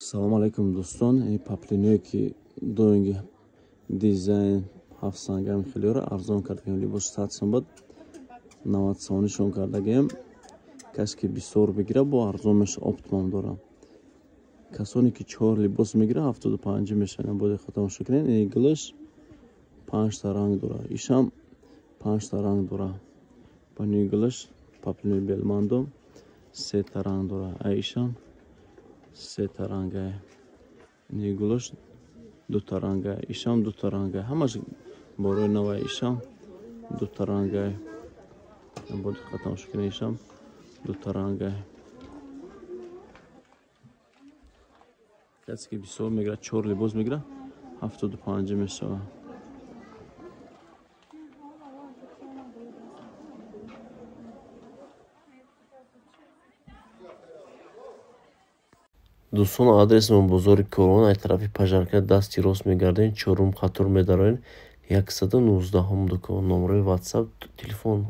Салом алейкум, дӯстон. Ин паплиное, ки доинги дизайн ҳафтсангам, хелиёра арзон кардагем. Либос 100 сом буд, 90 сомонишон кардагем. Касе ки бисёр бигира, бо арзон меша. Оптом дорам. Касоне ки чор либос мегира, 75 мешавад. Бо диққат тамошо кунед. Ин гулаш панҷта ранг дора, ишам панҷта ранг дора. Ба гулаш паплинои белмандо сета ранг дора, а ишам сета рангае. Ини гулаш дута рангае, ишам дута рангае. Ҳамаш борои навае. Ишам дута рангае, бо диққат тамошо кунед, ишам дута рангае. Касе ки бисёр мегирад, чор либос мегирад, 75 мешавад. Дӯстон, адресмон бозори Корвон, ай тарафи Пожарка дасти рост мегардем, чорум қатор медароем, 119-ум дукон. Номерои ватсап, телефон.